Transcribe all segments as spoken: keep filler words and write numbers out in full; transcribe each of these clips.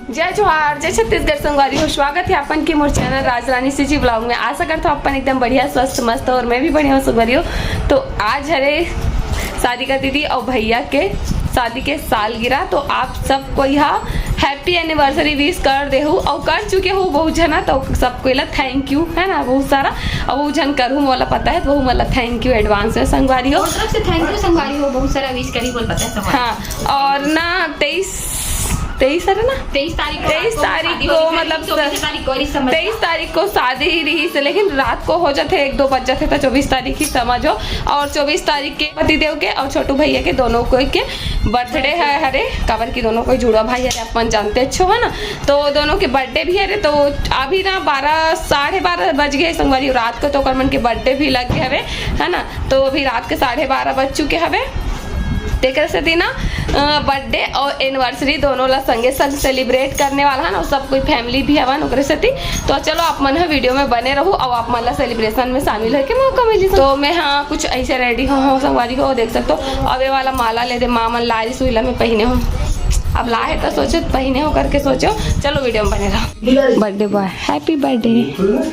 जय जोहार, जय छत्तीसगढ़ संगवारी हो। स्वागत है अपन के मोर चैनल राजरानी सीजी ब्लॉग में। आशा करता हूँ अपन एकदम बढ़िया, स्वस्थ, मस्त और मैं भी बढ़िया हूँ संगवारी हो। तो आज हरे सारिका दीदी और भैया के शादी के सालगिरह, तो आप सब कोई हा हैप्पी एनिवर्सरी विश कर देहू और कर चुके हो बहुत जना, तो सब कोई ला थैंक यू है ना बहुत सारा। और वो जन करू मोला पता है तो वो मोला थैंक यू एडवांस में संगवारी हो। और तरफ से थैंक यू संगवारी हो, बहुत सारा विश करी बोल पता है संगवारी। हाँ, और ना तेईस तेईस है ना? तेईस तारीख को तेईस रात को तारीख शादी को, होगी, मतलब, चौबीस तारीख को, इस समय तेईस तारीख को शादी ही रही से, लेकिन रात को हो जाते, एक दो बज जाते, तो चौबीस तारीख ही समझो। और चौबीस तारीख के पतिदेव के और छोटू भैया के दोनों को के बर्थडे है हरे, काबर की दोनों कोई जुड़वा भाई हरे, अपन जानते अच्छो है ना, तो दोनों के बर्थडे भी हरे। तो अभी ना बारह, साढ़े बारह बज गए संगवारी, रात को तो ओकर मन के बर्थडे भी लग गए हवे है ना, तो अभी रात के साढ़े बारह बज चुके हवे। तेकर सेती ना बर्थडे और एनिवर्सरी दोनों ला संगे संग सेलिब्रेट करने वाला है ना, सब कोई फैमिली भी हवन ओकरे सेती। तो चलो आप मन ह वीडियो में बने रहू और आप मन ला सेलिब्रेशन में शामिल होके मौका मिली। तो मैं हाँ कुछ ऐसे रेडी हो, हो संगवारी हो देख सकते हो। अब ये वाला माला ले दे माँ मन लारी सुईला में पहने हो, अब लाहे तो सोचो पहने हो करके सोचो। चलो वीडियो में बने रहो। Birthday boy, happy birthday.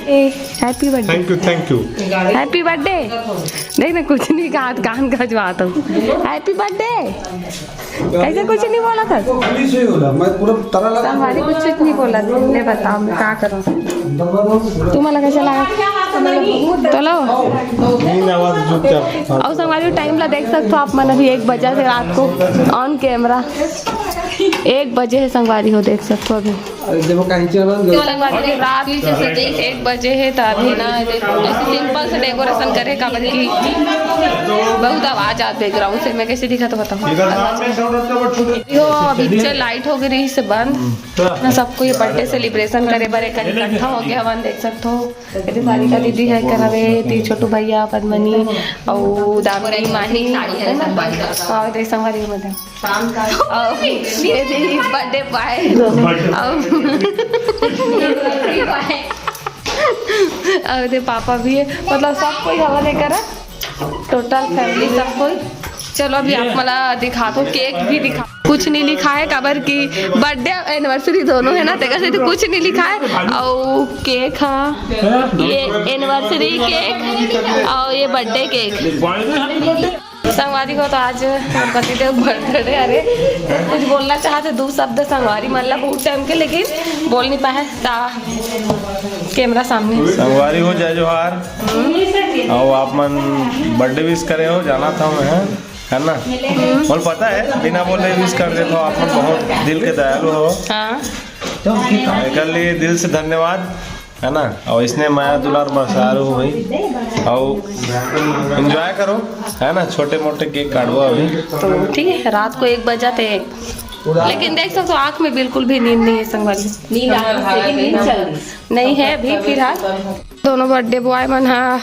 A, happy birthday. Thank you, thank you. Happy birthday. देख ना कुछ नहीं कहा, कान खजवात हो। Happy birthday. कैसे कुछ नहीं बोला था? अभी से ही होला, मैं पूरा तरह लगा। संगवारी कुछ नहीं बोला, ले बताओ मैं का करूँ। तुम्हाला कशा लागा? तो लो। नींद आवाज जो क्या? और संगवारी टाइम ला देख सकते हो आप मन, अभी एक बजा से रात को ऑन कैमरा एक बजे है संगवारी हो, देख सकते हो अभी। अरे देखो कहीं चल रहा है। संगवारी रात एक बजे है तो अभी ना ऐसे सिंपल से डेकोरेशन करे काबर की बहुत आवाज आत बैकग्राउंड से। मैं कैसे दिखा तो बताओ। यो अभी से लाइट हो गई रही से बंद ना, सबको ये बर्थडे सेलिब्रेशन करे बर एक इकट्ठा हो गया हवन, देख सकते हो। ये सारिका दीदी है, कर हवे ती छोटू भैया पद्मनी और दामिनी माही है ना, और देख संगवारी हो मतलब। और ये दे बर्थडे बॉय। और और दे पापा भी है, मतलब सब कोई हवा लेकर है, टोटल फैमिली सब कोई। चलो अभी आप मला दिखा दो, केक भी दिखा। कुछ नहीं लिखा है काबर की बर्थडे एनिवर्सरी दोनों है ना, तेकर से तो कुछ नहीं लिखा है। और केक हाँ, ये एनिवर्सरी केक और ये बर्थडे केक। संगवारी हो तो आज मोर पतिदेव बर्थडे, अरे कुछ बोलना चाहते दो शब्द संगवारी मन ला बहुत टाइम के, लेकिन बोल नहीं पाए ता कैमरा सामने। संगवारी हो जय जोहार। और आप मन बर्थडे विश करे हो, जाना था मैं, है ना? बोल पता है बिना बोले विश कर देते हो आप मन, बहुत दिल के दयालु हो। हाँ। एकर लिए दिल से धन्यवाद। है ना? और इसने माया दुलार बरसारू हुई। और एंजॉय करो, है ना? छोटे मोटे केक काटो अभी। तो ठीक है, रात को एक बजा थे, लेकिन देख सकते हो आँख में बिल्कुल भी नींद नहीं है संगवारी। नींद आ रही है, नींद चल रही। नहीं है अभी फिलहाल। दोनों बर्थडे बॉय मन हा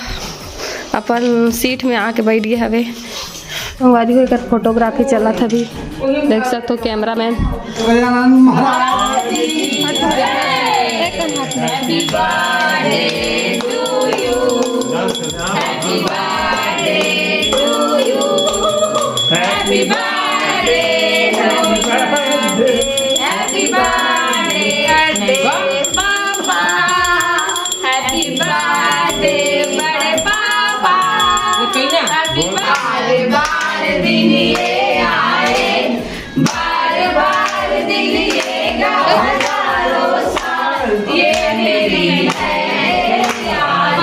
अपन सीट में आके बैठ गए हवे। संगवारी हो एकर फोटोग्राफी चलत हवे, देख सकते हो कैमरामैन। Happy birthday बड़े पापा। Happy birthday। बार बार दिन ये आए, बार बार दिन ये हजारों साल ये मेरी है याद।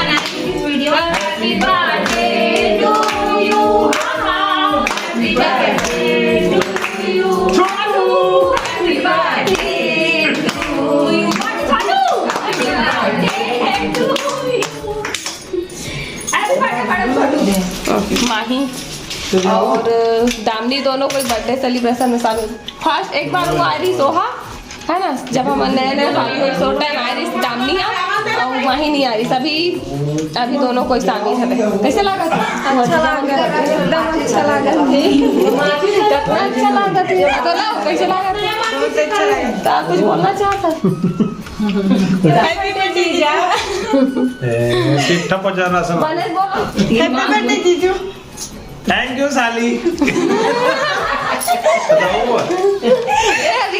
Happy birthday to you, happy birthday to you, happy birthday to you, happy birthday to you। माही और दामिनी दोनों कोई बर्थडे सेलिब्रेशन में शामिल। फर्स्ट एक बार वो आ रही सोहा, है ना, जब हम नए नए शादी हुई, सो टाइम आ रही दामिनी है और माही नहीं आ रही, सभी अभी दोनों कोई शामिल है। कैसे लगा था? अच्छा लगा, एकदम अच्छा लगा। कितना अच्छा लगा था। तो लाओ, कैसे लगा था? बहुत अच्छा लगा। तो आप कुछ बोलना चाहता? Happy birthday जीजा। शिफ्ट पर जा रहा सब। बने बोलो। Happy birthday जीजू। Thank you साली। बताओ। ए, अभी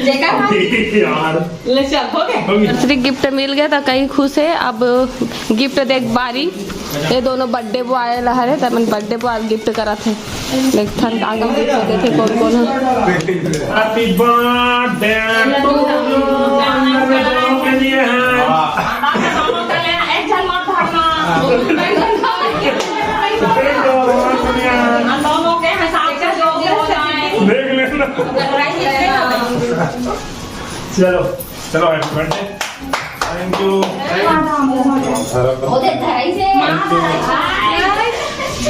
यार। ले चल, हो गए। एनिवर्सरी गिफ्ट मिल गया था, कई खुश है। अब गिफ्ट देख बारी, ये दोनों बर्थडे बॉय ला हरे, त मन बर्थडे बॉय गिफ्ट करत हे। देखथन का का गिफ्ट देथे, कौन कौन है। Happy birthday to you। के लिए है। देख लेना। चलो, चलो, happy birthday। Thank you।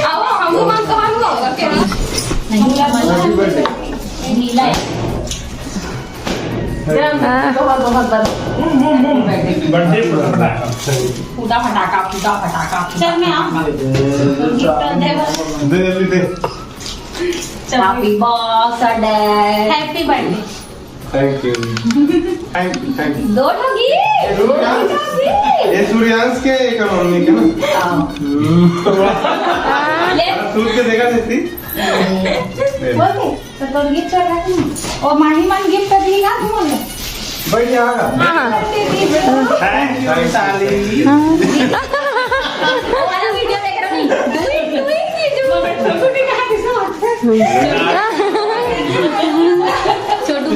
आओ, हम लोग मांगो, हम लोग। Happy birthday। हाँ। बर्थडे पसंद आया। फूटा फटाका, फूटा फटाका, फूटा चल, मैं आऊँ। फटाका। दे, दे, दे। Happy birthday। Happy birthday। Thank you। Thank you, thank you। दो ठगी। दो ठगी। ये सूर्यांश के एक मम्मी के ना। हाँ। हम्म। ले। सूर्य के देखा देती। ले। बोल दे। तो तोर गिफ्ट रख ना। ओ माही मन गिफ्ट दी ना तुमन। बैठ जा। हाँ, हाँ। Thank you, साली। हाँ। वाला वीडियो देख रहा हूँ। डुई, डुई, डुई। Chhotu.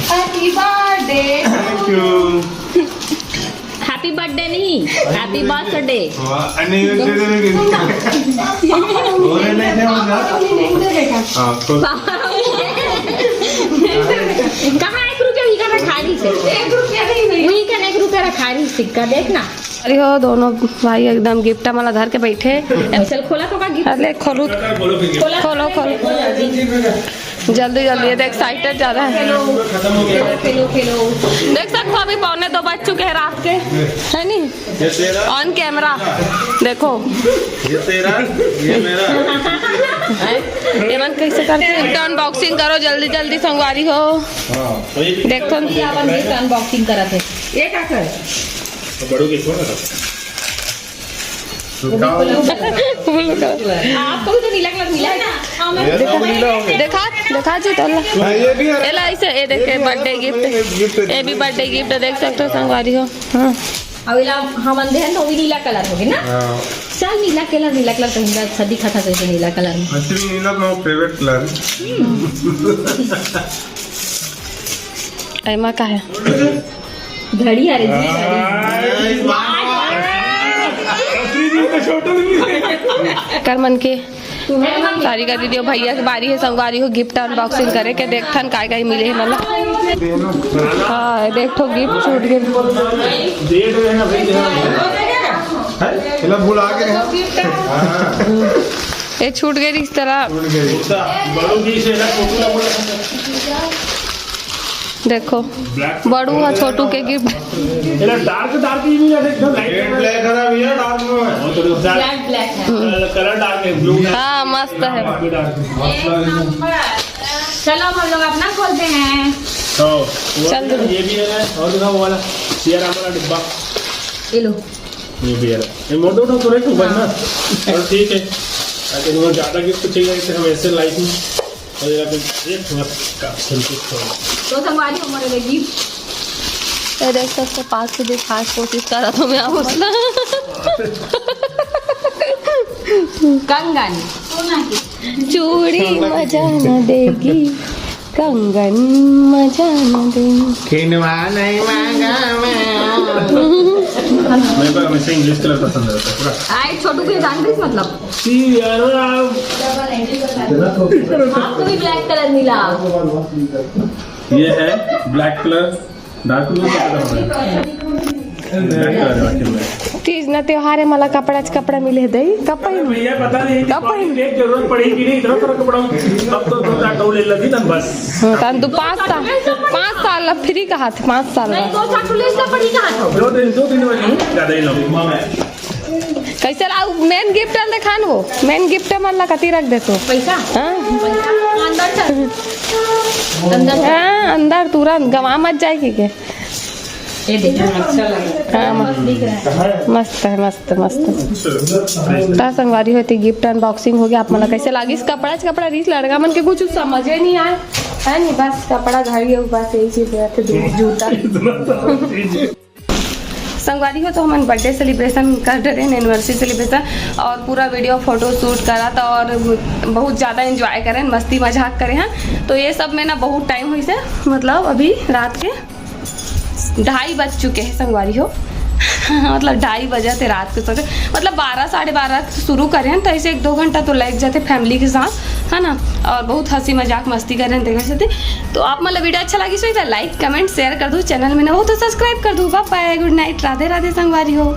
Happy birthday। Thank you। Happy birthday नहीं, happy birthday। वाह, नहीं, दे दे, दे दे। बोले नहीं थे हम ना। हाँ, तो कहाँ एक रुपया वही का रखा रही से? एक रुपया नहीं, नहीं। वही का एक रुपया रखा रही सिक्का, देखना। अरे हो, दोनों भाई एकदम गिफ्ट वाला धर के बैठे। चल, खोला तो का गिफ्ट? अरे, खोलू। खोलो, खोलो। जल्दी, जल्दी, ये देख, एक्साइटेड ज्यादा है। खेलो, खेलो, खेलो। देख सकते हो, अभी पौने दो बज चुके हैं रात के, है नी? ये तेरा। On camera, देखो। ये तेरा, ये मेरा। हैं? ये मन कैसे करते हैं? Gift unboxing करो, जल्दी, जल्दी, संगवारी हो। हाँ, तो ये भी देखो। ये अपन gift unboxing करत है। ये का कर? तो बड़ों के छोड़ ना। आपको भी तो नीला कलर मिला है ना? हाँ, मैं ये तो नीला हो गया। देखा, देखा जी, तो हाँ, ये भी है। एला ऐसे, ये देखे, ये भी है, बर्थडे गिफ्ट। गिफ्ट है। ये भी बर्थडे गिफ्ट, देख सकते हो, संगवारी हो। हाँ। अब एला हमन देहन तो भी नीला कलर हो गया ना? हाँ। चल, नीला कलर, नीला कलर कहीं का अच्छा दिखा था, जैसे नीला कलर में। Actually, नीला तो फेवरेट कलर है। एमा का है? घड़ी, अरे जी, घड़ी। कर मन के। सारी का दीदी, भैया के बारी है, संगवारी हो, गिफ्ट अनबॉक्सिंग करे के, देखथन काय काय मिले हे मला। हाँ, देख ठो गिफ्ट छूट गए। है? चला, भुला के रहे। ये छूट गए रिश्तेदार। बड़ू जी से ना, छोटू ना बोला। देखो, बड़ू ह छोटू के गिफ्ट। एला डार्क, डार्क ही नहीं है, एकदम लाइट ब्लैक है ना भैया, डार्क में है। ब्लैक, ब्लैक है। कलर डार्क है, ब्लू डार्क। हाँ, मस्त है। काफी डार्क है। एक नंबर। चलो, अब हम लोग अपना खोलते हैं। तो वो चल दो। ये भी है, और दिखाओ वो वाला सिया राम वाला डिब्बा। ये लो। ये भी है। ये मोटो तो थोड़े ऊपर ना। हाँ। और ठीक है। ताकि तुम्हें ज्यादा गिफ्ट चाहिए, तो हम ऐसे लाइफ में और ये फिर एक बार का संतुष्ट हो। तो संगवारी हमारे लिए गिफ्ट। ये देख सकते हो, पास से दिखा कोशिश कर रहा था मैं, आप उसका। कंगन। सोना की। चूड़ी मजा न देगी, कंगन मजा न देगी। खिनवा नहीं मांगा मैं। मेरे को हमेशा इंग्लिश कलर पसंद रहता है पूरा। आए छोटू के जान रही मतलब। सी यार, आप आपको भी ब्लैक कलर मिला। ये है black colour, dark blue colour है। ब्लैक कलर है, रखे हुए हैं। तीज न त्योहार है, मला कपड़ा च कपड़ा मिले दई, कब पहिन? भैया पता नहीं कब पहिन? एक जरूरत पड़ी कि नहीं, इतना सारा कपड़ा। अब तो दो चार टोले लगी ना बस। हाँ, तन तू पाँच साल, पाँच साल ला फ्री कहा थे, पाँच साल ला। नहीं, दो चार टोले इसका पड़ी कहाँ था? दो दिन, दो दिन में नहीं, ज्यादा ही लो। कैसे ला, मेन गिफ्ट ल देखान हो, मेन गिफ्ट मन ला कति रख देतो। पैसा? हाँ। पैसा अंदर चल। अंदर चल। हाँ, अंदर तुरंत गवा मत जाए के, के। ये देखिए, अच्छा लगा। हाँ, म-, मस्त है, मस्त, मस्त। त संगवारी हो, एती गिफ्ट अनबॉक्सिंग हो गया। आप मन ला कैसे लागिस कपड़ा च कपड़ा रीस लड़का मन के कुछ समझे नहीं आए, है नहीं, बस कपड़ा घड़ी हो, बस यही चीज रहते, दू जूता। संगवारी हो, तो हमन बर्थडे सेलिब्रेशन कर डरे, एनिवर्सरी सेलिब्रेशन, और पूरा वीडियो फोटो शूट करा था और बहुत ज़्यादा एंजॉय करें, मस्ती मजाक करे हैं। तो ये सब में ना बहुत टाइम हुई से, मतलब अभी रात के ढाई बज चुके हैं संगवारी हो। मतलब ढाई बजे थे रात के सोचे, मतलब बारह, साढ़े बारह से शुरू करे हैं, तो ऐसे एक दो घंटा तो लग जाते फैमिली के साथ, है ना। और बहुत हंसी मजाक मस्ती करे हैं, देख सकते। तो आप मतलब वीडियो अच्छा लगी सो लाइक कमेंट शेयर कर दो, चैनल में ना हो तो सब्सक्राइब कर दो। बाय बाय, गुड नाइट, राधे राधे संगवारी हो।